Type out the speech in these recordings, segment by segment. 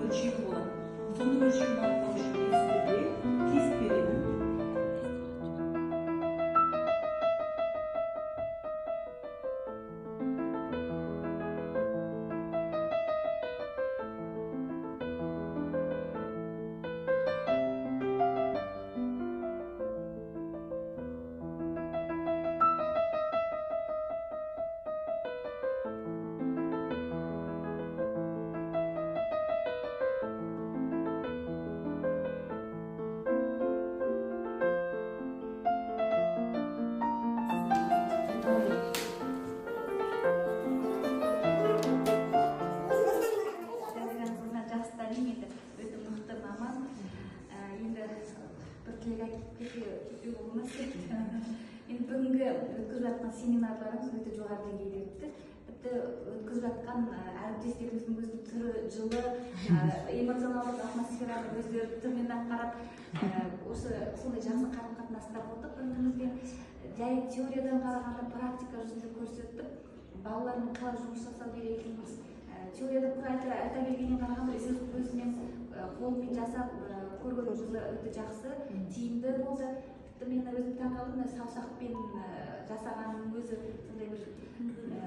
өлшемі болады. Соның өлшемін анықтау үшін мен сіздерге тест беремін. Өте мықты маман. Енді бір тілек айтып кетуге болмас еді. Енді бүгінгі өткізіп жатқан семинарларымыз өте жоғары деңгейде өтті. Тіпті өткізіп жатқан әріптестеріміздің өзінің түрі жылы, эмоционалдық атмосфераны өздері түрмен-ақ қарап, осы сондай жақсы қарым-қатынаста болдық бір-бірімізбен. Жай теориядан қарағанда практика жүзінде көрсетіп, балалармен қалай жұмыс жасау керек екенін теорияда құр айта бергеннен қарағанда өз көзімен, қолмен жасап көргеніміз өте жақсы, тиімді болды. Тіпті мен өзім таңқалдым, мына саусақпен жасағанның өзі сондай бір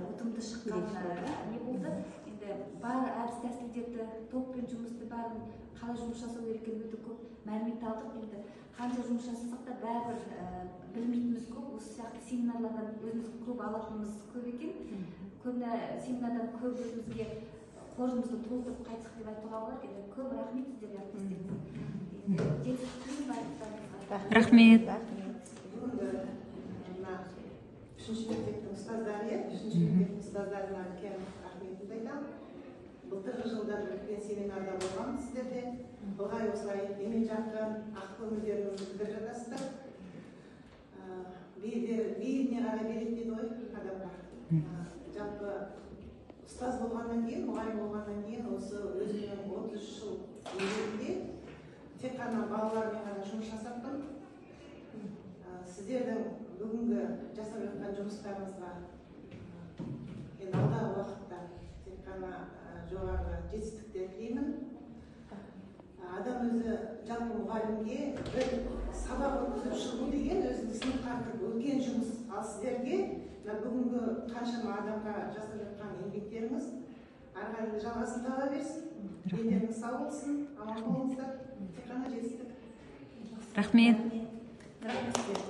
ұтымды шыққан не болды. Енді бар әдіс тәсілдерді, топпен жұмысты барын қалай жұмыс жасау керек екенін өте көп мәлімет алдық. Енді қанша жұмыс жасасақ та бәрібір білмейтініміз көп. Осы сияқты семинарлардан өзіміз көп алатынымыз көп екен. Көбіне семинардан көп өзімізге қоржынымызды толтырып қайтсақ деп айтуға болады. Енді көп рахмет сіздерге, әріптестеріміз. Енді жетістік тілеймін барлықтарыңызға. Рахмет. Бүгінгі мына үшінші мектептің ұстаздары, иә, үшінші мектептің ұстаздарына үлкен рахметімді айтамын. Былтырғы жылда бір үлкен семинарда болғанмын сіздерде. Ылғай осылай емен жарқын, ақ көңілдеріңізді білдіріп жатасыздар. Бейіліне қарай береді дейді ғой адамға. Жалпы ұстаз болғаннан кейін, мұғалім болғаннан кейін осы өзімнің 33 жыл еңбегімде тек қана балалармен ғана жұмыс жасаппын. Сіздердің бүгінгі жасап жатқан жұмыстарыңызға енді алдағы уақытта тек қана жоғарғы жетістіктер тілеймін. Адам өзі жалпы мұғалімге бір сабақ өткізіп шығу деген өзінің сыныпқа кіріп үлкен жұмыс. Ал сіздерге мына бүгінгі қаншама адамға жасап жатқан еңбектеріңіз ары қарай жалғасын таба берсін. Дендеріңіз сау болсын, аман болыңыздар. Тек қана жетістік. Рахмет. Рахмет.